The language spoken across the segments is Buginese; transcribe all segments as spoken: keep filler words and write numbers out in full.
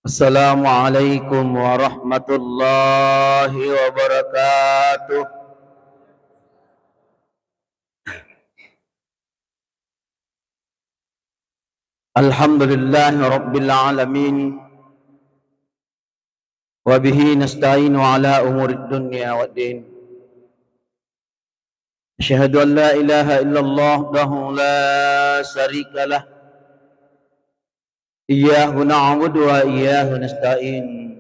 Assalamualaikum warahmatullahi wabarakatuh. Alhamdulillahi rabbil alamin. Wa bihi nasta'inu ala umurid dunya waddin. Asyhadu an la ilaha illallah wahdahu la syarika lah. Iyyahu na'budu wa iyyahu nasta'in.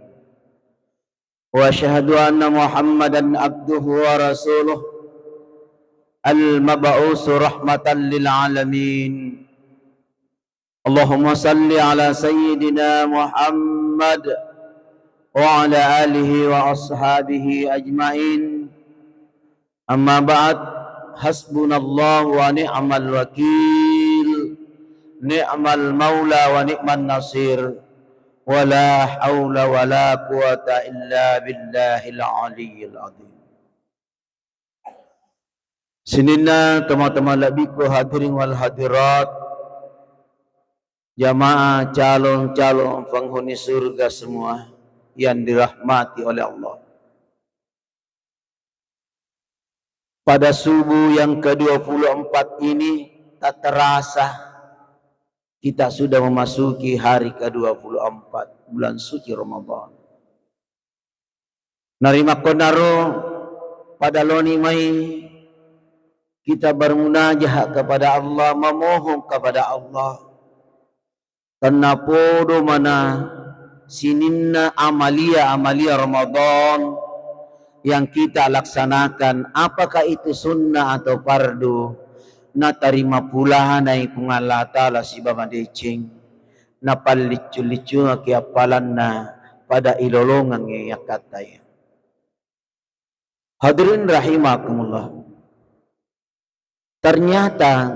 Wa asyhadu anna Muhammadan abduhu wa rasuluh, al-mab'usu rahmatan lil alamin. Allahumma salli ala sayyidina Muhammad wa ala alihi wa ashabihi ajmain. Amma ba'd, hasbunallahu wa ni'mal wakil, ni'mal maula wa ni'man nasir, wa la haula wa la quwata illa billahil aliyyil azim. Sininna tomatoa malebbiku, hadirin wal hadirat, jamaah calon-calon penghuni surga semua yang dirahmati oleh Allah. Pada subuh yang kedua puluh empat ini, tak terasa kita sudah memasuki hari kedua puluh empat bulan suci Ramadan. Narimakkonaro pada loni mai kita bermunajah kepada Allah, memohon kepada Allah. Tennapodo mana sininna amalia-amalia Ramadan yang kita laksanakan, apakah itu sunnah atau fardu, natarima pulanai Puang Allah Ta'ala sibawa madeceng, napalliccu-liccungaki appalanna pada ilolongengngi yakkattae. Hadirin rahimakumullah. Ternyata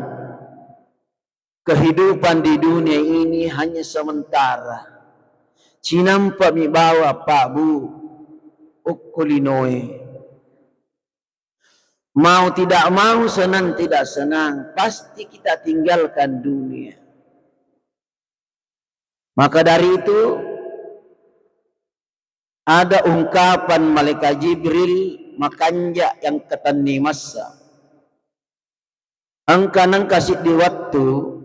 kehidupan di dunia ini hanya sementara. Cinampa mi bawa, Pak, Bu, okko linoe. Mau tidak mau, senang tidak senang, pasti kita tinggalkan dunia. Maka dari itu, ada ungkapan malaikat Jibril makanja yang ketenni massa. Engka nengka siddi wettu,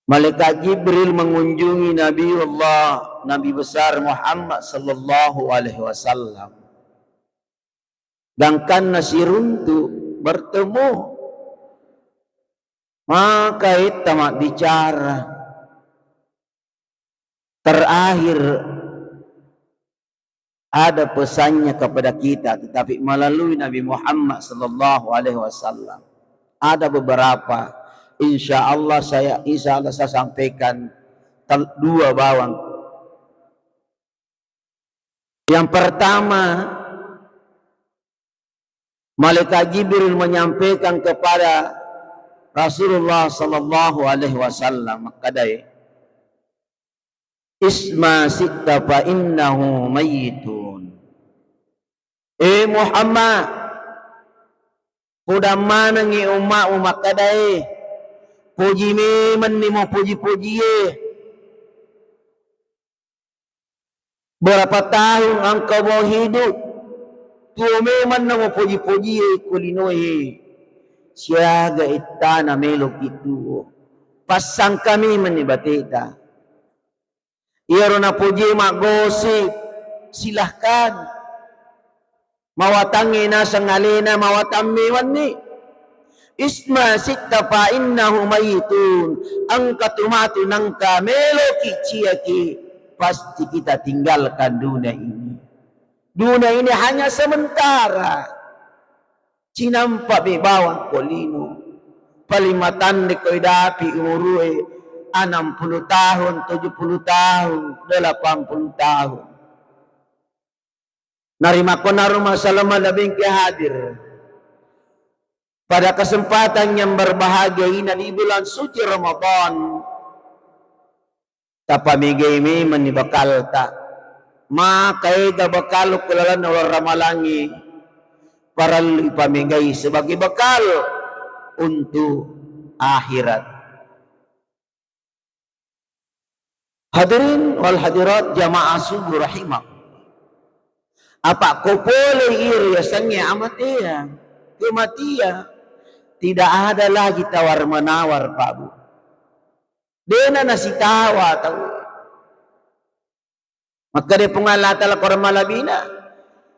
malaikat Jibril mengunjungi Nabiullah, Nabi besar Muhammad sallallahu alaihi wasallam. Gangkanna siruntu bertemu, maka etta mabbicara. Terakhir ada pesannya kepada kita, tetapi melalui Nabi Muhammad sallallahu alaihi wasallam. Ada beberapa, insya Allah saya, insya Allah saya sampaikan tel-, dua bawang. Yang pertama, malaikat Jibril menyampaikan kepada Rasulullah sallallahu alaihi wasallam, makkedai, "Isma syi'ta fa innahu mayyitun." Eh Muhammad, podang manengngi ummamu makkedae, poji memenni mo poji-pojie. Berapa tahun engkau mau hidup? Tuo memenna mo poji-pojie ko linoe. Siaga ettana meloki tuo. Passangka memenni bateta. Iyaro napojie maggosip, silahkan. Mawatangnge naseng alena mawatang mewanni. Isma syi'ta fa innahu mayyitun. Engka tu matu nengka meloki ciaki, pasti kita tinggalkan dunia ini. Dunia ini hanya sementara. Cinampa mi bawang ko lino. Paling matanre ko idapi umurue enam puluh tahun, tujuh puluh tahun, delapan puluh tahun. Narimakkonaro masalama nabengke hadir pada kesempatan yang berbahagia ini di bulan suci Ramadan, tapamegai memenni bekalta. Maka ega bekal ko lalenna uleng ramalangnge, parellu ipamegai sebagai bekal untuk akhirat. Hadirin wal hadirat jamaah subuh rahimah. Apa ko pole iro yasengnge amatea, kematian, tidak ada lagi tawar menawar, Pak Bu. Dena nasitawa tau. Makkeda Puang Allah Taala Quran malabina,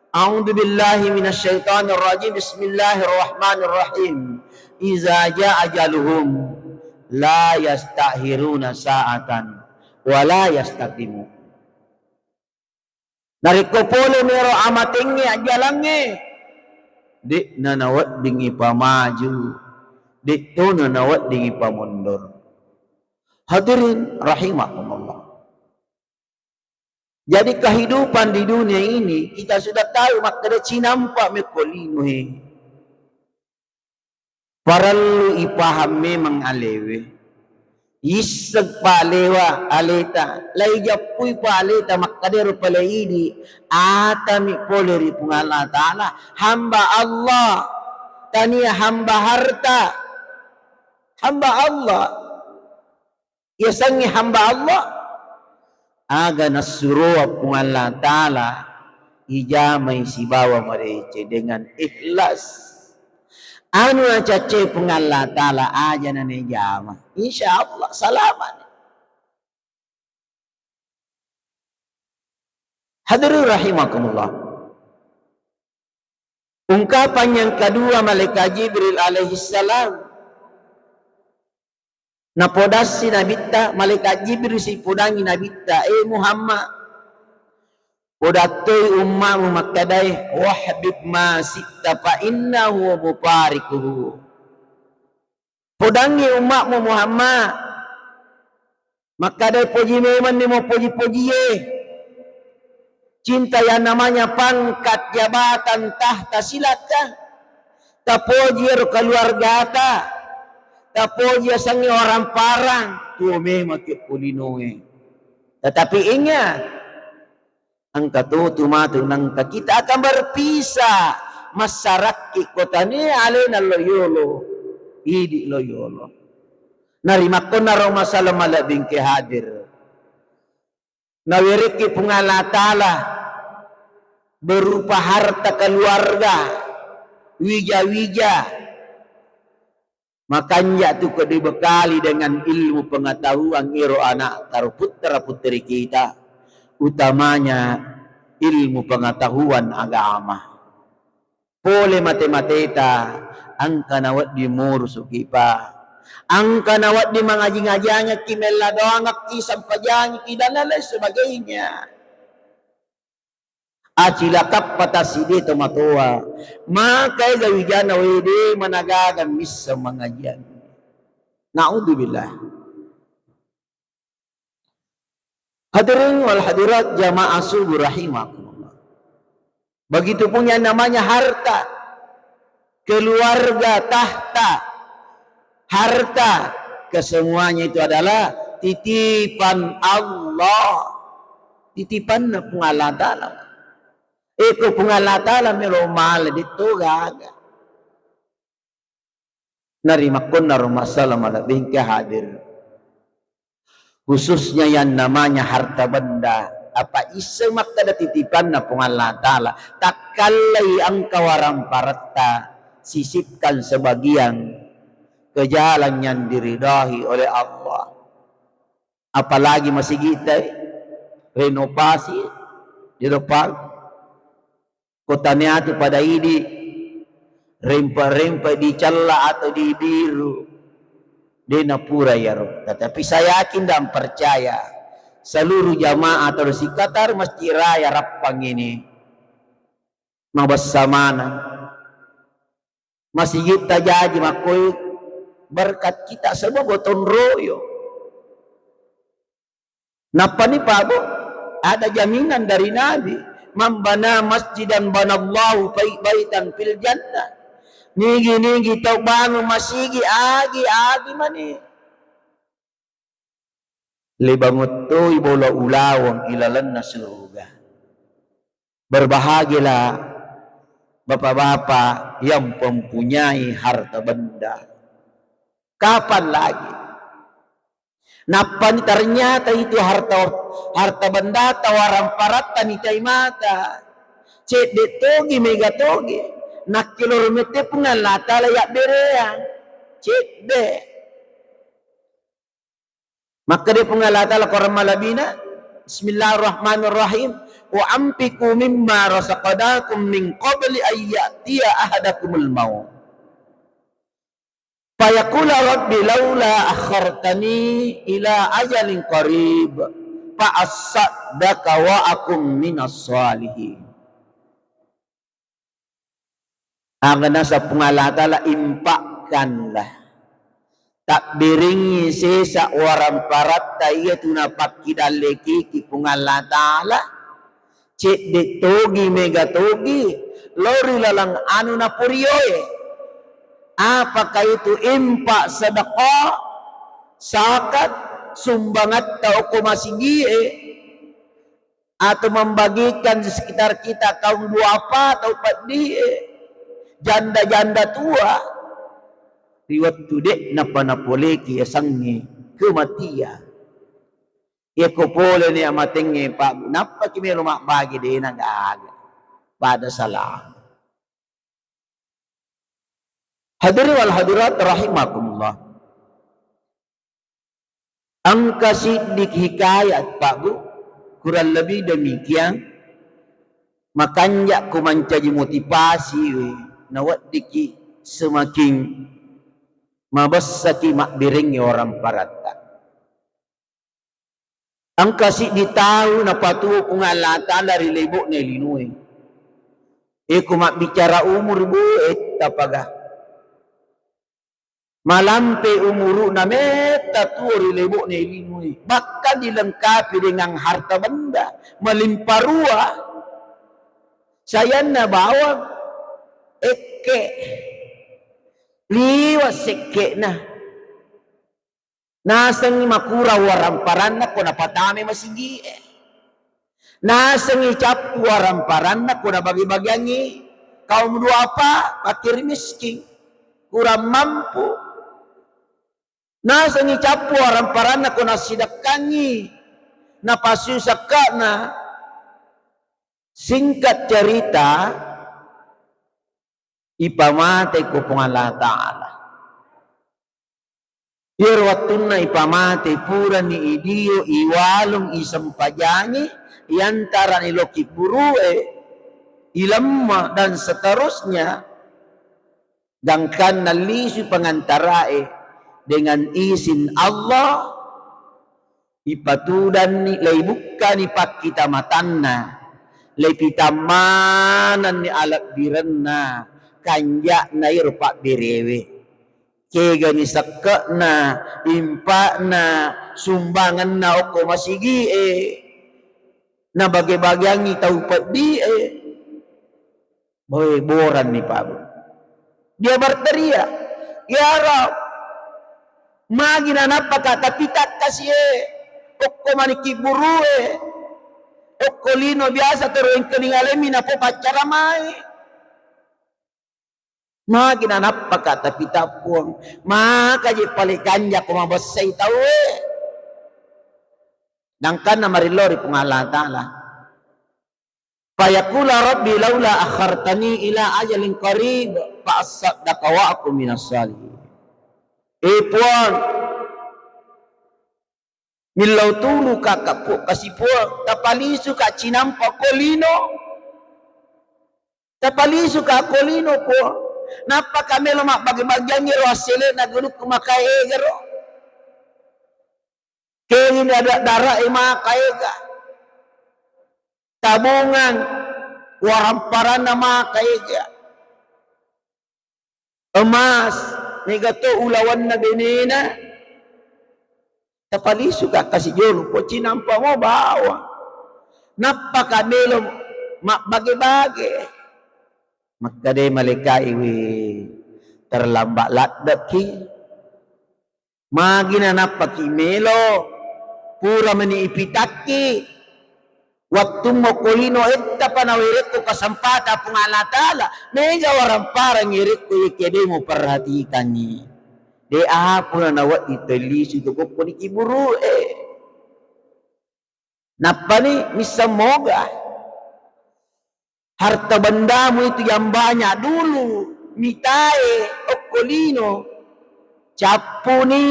"A'udzu billahi minasyaitonir rajim. Bismillahirrahmanirrahim. Iza jaa ajaluhum la yastakhiruna sa'atan wa la yastaqdimun." Narekko pole mero amatengnge ajjalangnge, de'na nawedding ipamaju, de'tona nawedding ipamundur. Hadirin rahimakumullah. Jadi kehidupan di dunia ini kita sudah tahu, makkeda cinampa mekko linoe. Parellu ipaham memang alewe. Isseng palewa aleta, laijappui pa aleta makkedero pale idi, atami pole ri Puang Allah Taala, hamba Allah, tania hamba harta, hamba Allah. Yasengnge hamba Allah, aga nassuroa Puang Allah Taala ijamai sibawa madeceng dengan ikhlas. Anu nacacce Puang Allah Taala aja nanejama, insya Allah selamat. Hadirin rahimakumullah. Ungkapan yang kedua, malaikat Jibril alaihissalam. Napodassi Nabitta, malaikat Jibril sipodangi Nabitta, "Eh Muhammad, podattoi ummamu makkedae, wahbib ma sitta fa innahu mufarikuhu." Podangngi umma'mu Muhammad, makkadai poji memanni mupoji-pojie. Cinta yang namanya pangkat, jabatan, tahta, silakan. Tapoji ero keluargata, tapoji asengnge orang parang, tuo memang ke polinoe. Tetapi ingat, engka totu matu nengka kita akan berpisah. Massarakki kotane alena lo yolo, idi lo yolo. Narimakkonnaro masalah malebbingke hadir. Nawerekki Puang Allah Taala berupa harta keluarga, wija-wija. Makanja tu ko dibekali dengan ilmu pengetahuan iro anak taro putra putri kita, utamanya ilmu pengetahuan agama. Pole mate-mateta, engka nawedding murusuki pa, engka nawedding mangaji-ngajiangekki, mella doangekki, sempajangiki dan lain sebagainya. Acilakappa tassiddi tomatoa, maka ega wijana wede managaga missa mangajiang. Naudzubillah. Hadirin wal hadirat jamaah subuh rahimakumullah. Begitupun yang namanya harta, keluarga, tahta, harta, kesemuanya itu adalah titipan Allah. Titipanna Puang Allah Taala. Eko Puang Allah Taala melo male ditto gaga. Narimakkonnaro masalah malebbingke hadir. Khususnya yang namanya harta benda, apa isseng makkeda titipanna Puang Allah Taala, takkallei engka waramparatta, sisipkan sebagian ke jalan yang diridhai oleh Allah. Apalagi masigitta, eh, renovasi, diropang. Ko taniatu pada idi, rempa-rempa dicella atau dibiru, de napura iyaro. Tetapi saya yakin dan percaya seluruh jamaah atau sikatar Masjid Raya Rappang ini mabessa maneng. Masigitta jaji makkoi berkat kita semua gotong royong. Nappani Pak Bu, ada jaminan dari Nabi, "Man bana masjidan banallahu bai-, baitan fil jannah." Nigi-nigi tau bangun masigi, agi-agi mani. Libanguttoi bola ulaweng ilalenna suruga. Berbahagialah bapak-bapak yang mempunyai harta benda. Kapan lagi? Nappani ternyata itu harta, harta bendata, waramparatta nitai mata. Cedde togi, mega togi. Nakkiloro mette Puang Allah Ta'ala yabbereang. Cedde. Makkeda Puang Allah Ta'ala Quran malabina, Bismillahirrahmanirrahim. Wa anfiqu mimma razaqnakum min qabli an ya'tiya ahadakumul maut. Fayaqula rabbi laula akhartani ila ajalin qarib fa assaddaqa wa akum minas salihin. Aga naseng Puang Allah Ta'ala, infakkanlah. Tabberengngi sesa waramparatta iya tu napakkidallekiki Puang Allah Ta'ala. Cedde togi, mega togi, lao ri laleng anu napurioe. Apakah itu infak, sedekah, zakat, sumbangatta okko masigie, atau membagikan di sekitar kita kaum duafa, tau peddi, janda-janda tua, ri wettu de'napa napoleki yasengnge kematian. Yako pole ni amatengnge, Pak, nappaki melo mabbagi, de'na gaga. Pada salah. Hadirin wal hadirat rahimakumullah. Engka siddi hikayat, Pak, Bu, kurang lebih demikian. Makanja' ko mancaji motivasi, we, naweddiki semakin mabessaki mabberengngi waramparatta. Engka siddi tau napatuo Puang Allah Ta'ala ri lebo'na linoe. Eko mabbicara umur, Bu, etta paga. Malampe umuru'na metta tuo ri lebo'na linoe. Bahkan dilengkapi dengan harta benda melimpah ruah. Sayanna bawang, ekke, liwa' sekke'na. Nasengngi makurang waramparanna ko napatamai masigi'e. Nasengngi cappu waramparanna ko nabagi-bagiangngi kaum duafa, fakir miskin, kurang mampu. Nasengngi cappu waramparanna ko nassidekkangngi, napassu sekka'na. Singkat cerita, ipamate ko Puang Allah Ta'ala. Iyaro wettunna ipamate, purani idio, iwalung, isempajangi, iyantarani lao kibburu'e, ilemme, dan seterusnya, gangkanna lisui pengantarae dengan izin Allah, ipatudanni, leibukkani pakkita matanna, leipitammanenni alebbirenna kanja'na iyaro pabberewe. Kegani sekke'na, impa'na, sumbangenna okko masigi'e, nabage-bageangngi tau peddi'e. Boe, boranni, Pak, Bu. Dia berteriak, "Ya Rabb, magi nanappaka tapitakkasie, okko mani kibburu'e, okko lino biasa tero engkalinga lemmi napo paccaramai." Magi nanappaka tapita Puang, maka je pale kanja ko mabessai tauwe. Gangkanna marillo ri Puang Allah Ta'ala. Fayaqula rabbi laula akhartani ila ajalin qarib fa assaddaqa wa akun minas salihin. Eh Puang, millau tulu ka, ka Puang, kasi Puang, tapalisuka cinampa ko lino. Tapalisuka ko lino, Puang. Nappaka melo mabbage-bageangngi ro assele'na gulukku maka ega ro. Kegini ada dara e maka ega. Tabungang waramparanna maka ega. Emas, mega to ulawanna benena. Tapalisuka kasi jolo, poci nampa mo bawa. Nappaka melo mabbage-bage. Makkeda malaika'e, "We, terlambat laddeki. Magi nanappaki melo? Pura meni ipitakki. Wettummo ko lino ettapa nawerekko kesempatan Puang Allah Ta'ala. Mega waramparang erekko yekede muperhatikangngi." De' apa na nawedding tellisu tu kokko ni kiburu'e. Nappani misseng moga. Harta bendamu itu yang banyak dulu, mitae, okko lino, cappuni.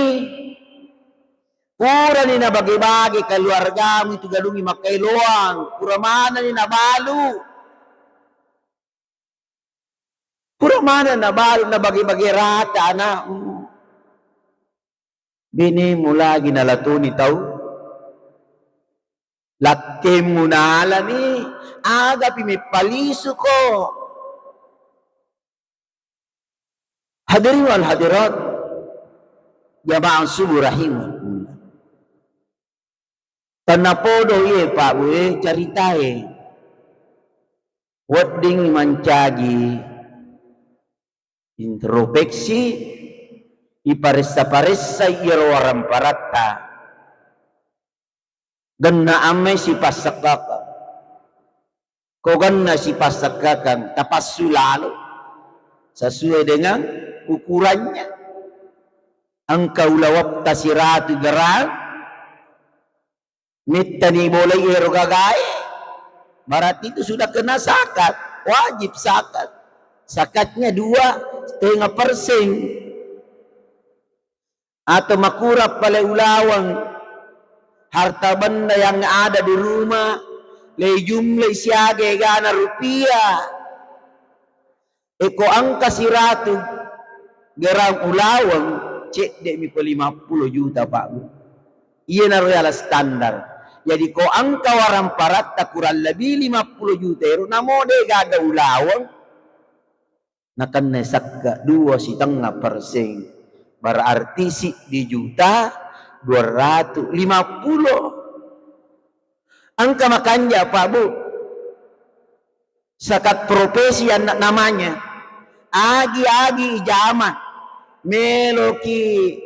Purani nabage-bage keluargamu itu galungngi makkaeloang, pura manenni nabalu. Pura maneng nabalu, nabage-bage rata anakmu. Benemu lagi nalatoni tau. Lakkemu nalani, agapi meppalisuko. Hadirin wal hadirat, jamaah subuh rahimakumullah. Tennapodo iye, Pak Bu, e, caritae. Wedding mancaji introspeksi, iparessa-paressa iyaro waramparatta. Genna ammai sipassekkakeng. Ko genna sipassekkakeng, tapassu lalo sesuai dengan ukurannya. Engka ulawetta siratu gram, mettani bolai ero gagae, berarti itu sudah kena zakat, wajib zakat. Zakatnya dua setengah persen. Atau makurang pale ulaweng harta benda yang ada di rumah, le jumlah siaga egana rupiah. Eko engka siratu gram ulaweng, cedde mi ko lima puluh juta, Pak Bu. Iyanaro yala standar. Jadi ko engka waramparatta kurang lebih lima puluh juta ero, namo de gaga ulaweng, nakennai sekke dua setengah persen, berarti siddi juta dua ratu lima puluh. Engka makanja, Pak Bu, zakat profesi yang namanya, agi-agi ijama, meloki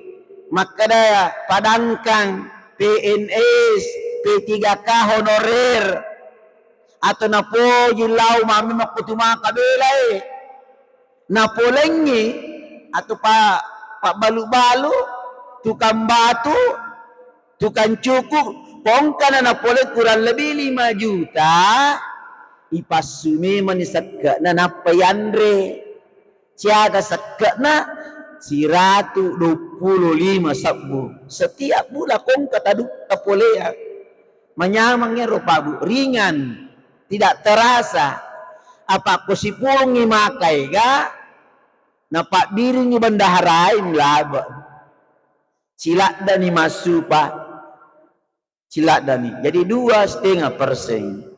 makkeda padangkang, P N S, P tiga K honorer, atau napoji lau mami makkutu maka belae, napolengngi atau pa pabbalu-balu, tukang batu, tukang cukur, pongkana napole kurang lebih lima juta, ipassu memani sekke'na nappa yanre. Siaga sekke'na? Siratu duappulo lima sebbu. Setiap bulan kongka tadu-, tapoleang. Manyameng ero, Pak Bu, ringan, tidak terasa. Apa ko sipulungngi makaega, napabbiringngi bendaharae milaba. Siladdani massupa. Siladdani. Jadi dua setengah persen.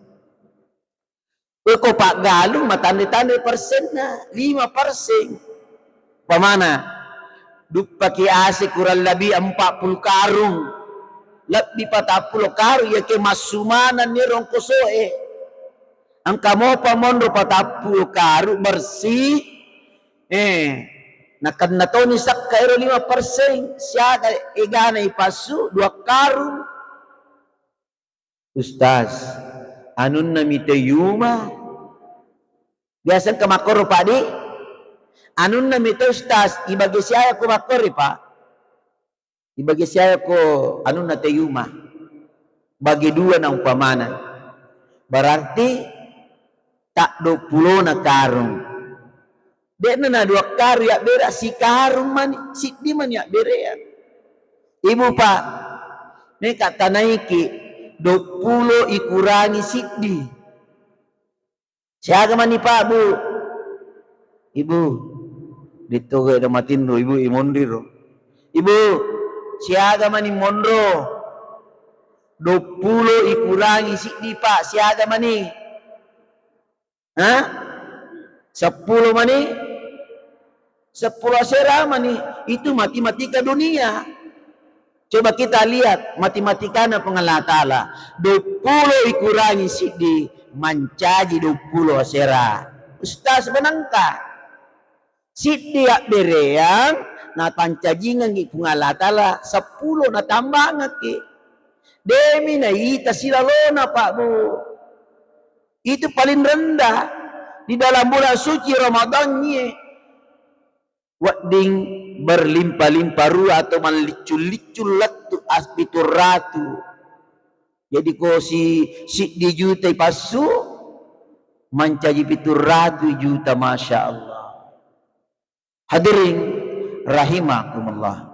Ko paggalung, matanre-tanre persenna, lima persen. Pamana, duppaki ase kurang lebih empat puluh karung, lebbi patappulo karung, yake massu manenni rongkoso'e. Engka mopa monro patappulo karung bersih, eh, nakenna toni sekka ero lima persen, siaga egana ipassu dua karung. Ustaz, anunna mite yuma? Biasa engka makkoro, Pak, di? Anunna mite Ustaz, ibage siaga ko makkori, Pak? Ibage siaga ko anunna te yuma? Bage dua na umpamana. Berarti tak duappulo na karung. De'na na dua karung yabbere, sikarung mani, siddi mani yabbereang. Ibu, Pak, meka tanaiki duappulo ikurangi siddi. Siaga mani, Pak, Bu? Ibu, dittoga da matinro, Ibu, imonriro. Ibu, siaga mani monro? Duappulo ikurangi siddi, Pak, siaga mani? Hah? Seppulo mani? Seppulo asera mani? Itu matematika dunia. Coba kita lihat matematikana Puang Allah Ta'ala. Duappulo ikurangi siddi mancaji duappulo asera. Ustaz, benengka. Siddi yabbereang, napancajingengngi Puang Allah Ta'ala seppulo, natambangekki. Demi naita silalona, Pak, Bu. Itu paling rendah di dalam bulan suci Ramadan, ye. Wedding berlimpah-limpah ruah atau malliccu-liccu lettu as-, pitu ratu. Jadi ko si-, siddi juta ipassu, mancaji pitu ratu juta, Masya Allah. Hadirin rahimakumullah.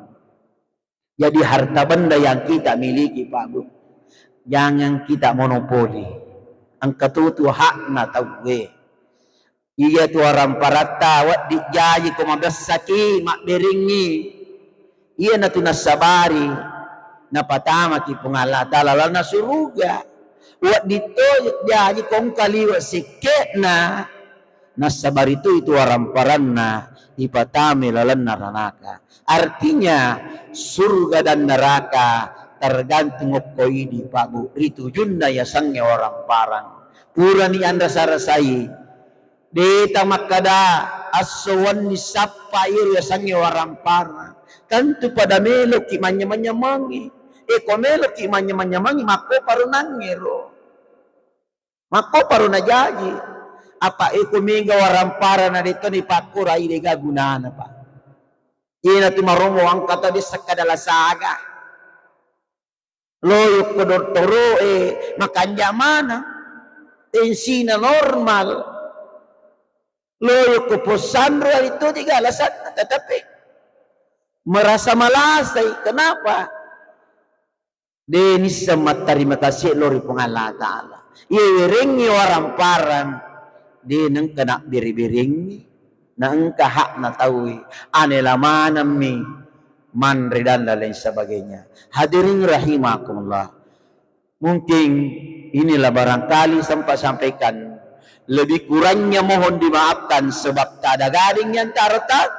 Jadi harta benda yang kita miliki, Pak Bu, jangan kita monopoli. Engka tutu hakna tauwe. Iya tu waramparatta, wedding jaji ko mabessaki, mabberengngi. Iyanatu nassabari napatamaki Puang Allah Ta'ala lalenna suruga. Wedding to jaji ko engka liwe sikke'na, nassabari tu itu waramparanna ipatame lalenna ranaka. Artinya, surga dan neraka tergantung okko idi, Pak Bu, ri tujunna yasengnge waramparang. Purani anrasa-rasai, de' tamakkada esso wenni sappa iyaro yasengnge waramparang. Tentu pada meloki manyamang-nyamangi. E, ko meloki manyamang-nyamangi, makkoparo nangngero. Makkoparo najaji. Apa iko mega waramparang na de' to ni pakkoro, ai de' gaga gunana, Pak. Iyanatu maromo engka tau de' sekkada lasaga. Loyokko dottoro'e, makanja' maneng. Tensina normal. Loyokko possanro, ari to tiga alasanna, tetapi merasa malasai. Kenapa? De' nisseng mattarima kasih lao ri Puang Allah Ta'ala. Iya werengngi waramparang, de' nengka nabbere-berengngi, na engka hakna tauwe, anela manengmi manre dan lain sebagainya. Hadirin rahimakumullah. Mungkin inilah barangkali sempat sampaikan. Lebih kurangnya mohon dimaafkan sebab tak ada gading yang tak retak,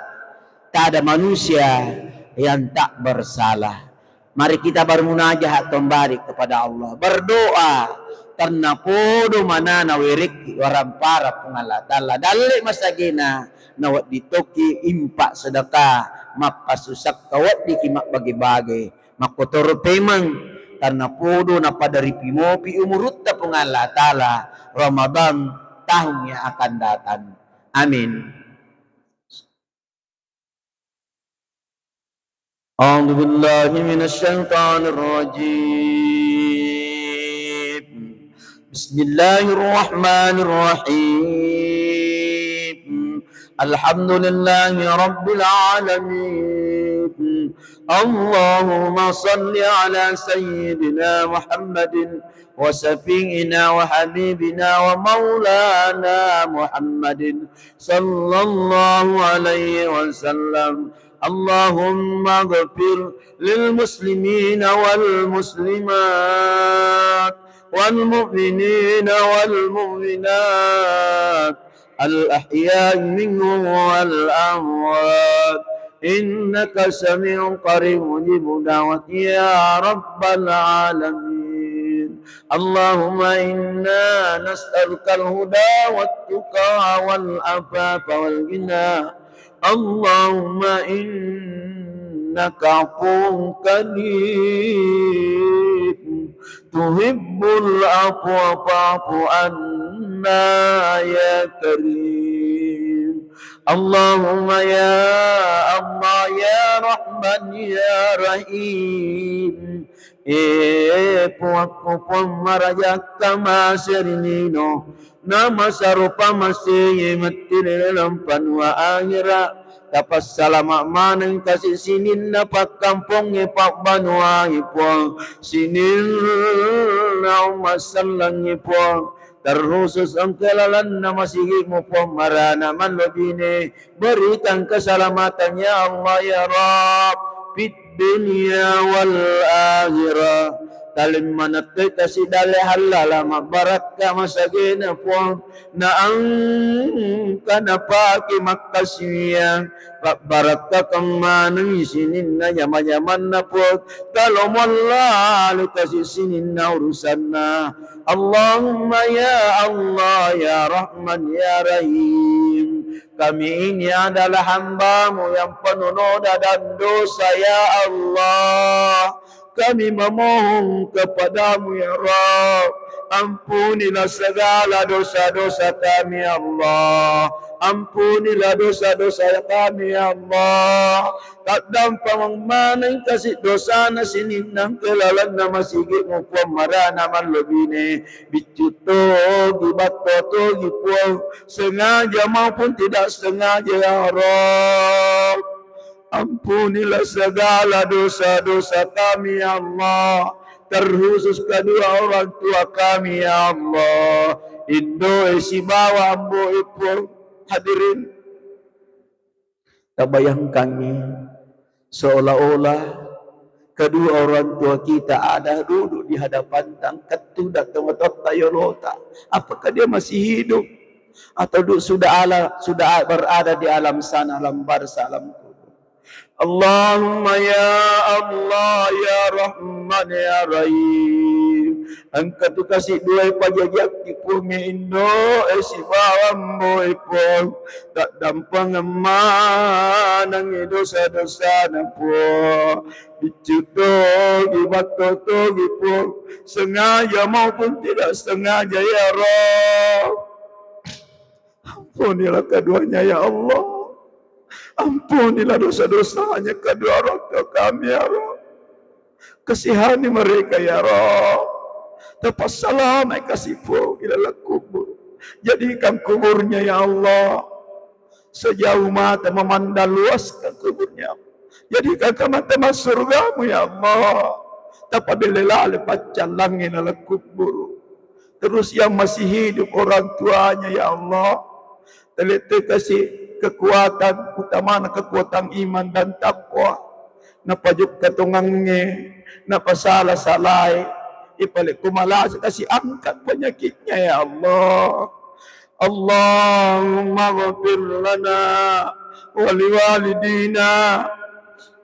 tak ada manusia yang tak bersalah. Mari kita bermunajat kembali kepada Allah, berdoa, tennapodo manana werekki warampara Puang Allah Ta'ala. Dalle masagena, nawedding tokki impak sedekah, mappassu sakka, weddikki mabbage-bage, makkotoro pemeng, tennapodo napada ripimopi umurutta Puang Allah Ta'ala Ramadan tahun yang akan datang. Amin. أعوذ بالله من الشيطان الرجيم. بسم الله الرحمن الرحيم. الحمد لله رب العالمين. اللهم صل على سيدنا محمد وشفيعنا وحبيبنا ومولانا محمد صلى الله عليه وسلم. اللهم اغفر للمسلمين والمسلمات والمؤمنين والمؤمنات الأحياء منهم والأموات إنك سميع قريب مجيب دعوات يا رب العالمين. اللهم إنا نسألك الهدى والتقى والعفاف والغنى. اللهم إنك عفو كريم تحب العفو فاعف عنا يا كريم. اللهم يا الله يا رحمن يا رحيم. E Puakku, Puang maraja kamase ri lino, namasaro pamasei metti ri laleng banua ahera. Tapassalama maneng kasi sininna pakkampongnge, pabbanuai Puang, sininna umma sellengnge Puang, terkhusus engka lalenna masigimu Puang marana mallebine. Berikan keselamatan ya Allah ya Rabb, fid dunya wal akhirah. Talimma nattoi kasi dalle hallala mabbarakka masagena Puang, na engka napake makkasiwiang, pabbarakkakan maneng sininna jama-jamanna Puang, talomo lalu kasi sininna urusanna. Allahumma ya Allah ya Rahman ya Rahim. Kami ini adalah hamba-Mu yang penuh noda dan dosa, ya Allah. Kami memohon kepadamu, ya Rabb. Ampunilah segala dosa-dosa kami, ya Allah. Ampunilah dosa-dosa kami, ya Allah. Taddampengeng maneng kasi dosana sininna engka lalenna masigi'mu, Puang, marana mallebine. Biccu togi, batto togi, Puang, sengaja maupun tidak sengaja, ya Rabb. Ampunilah segala dosa-dosa kami, ya Allah, terkhusus kedua orang tua kami, ya Allah, indoe sibawa amboe, Puang. Hadirin, tabayangkangngi, seolah-olah kedua orang tua kita ada duduk di hadapan tangkattu dan tengah-tengah yolota. Apakah dia masih hidup? Atau du-, sudah ala-, sudah berada di alam sana, alam barzah, alam kubur? Allahumma ya Allah, ya Rahman, ya Rahim. Engka tu kasi duai pajajiakki, Puang, indoe sibawa amboe, Puang. Taddampengeng manengngi dosa-dosana, Puang. Biccu togi, batto togi, Puang. Sengaja maupun tidak sengaja, ya Rabb. Ampunilah keduanya, ya Allah. Ampunilah dosa-dosanya kedua orang tua kami, ya Rabb. Kasihani mereka, ya Rabb. Tapassalama'i kasi, Puang, ilalang kubur. Jadikan kuburnya, ya Allah, sejauh mata memandang, luaskan kuburnya. Jadikan teman-teman surgamu, ya Allah. Tapabele lale paccallangngi ilalang kubur. Terus yang masih hidup orang tuanya, ya Allah, talette kasi kekuatan, utamana kekuatan iman dan takwa. Napajukka tongangnge, napasala-salai, ipale kumalasa kasi angkat penyakitnya, ya Allah. Allahumma ghfir lana wa liwalidina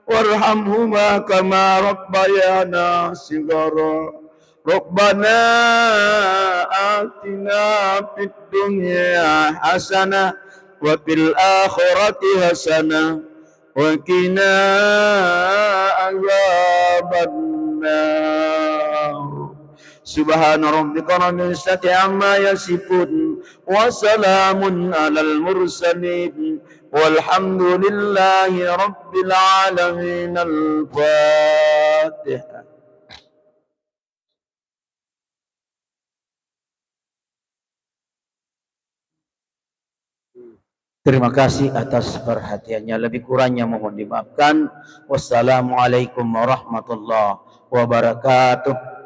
warhamhuma kama rabbayana shighara. Rabbana atina fid dunya hasanah wa fil akhirati hasanah wa qina adzabannar. Subhana rabbika rabbil izzati amma yasifun, wa salamun alal mursalin, walhamdulillahi rabbil alamin. Al-Fatihah. Terima kasih atas perhatiannya. Lebih kurangnya mohon dimaafkan. Wassalamualaikum warahmatullahi wabarakatuh.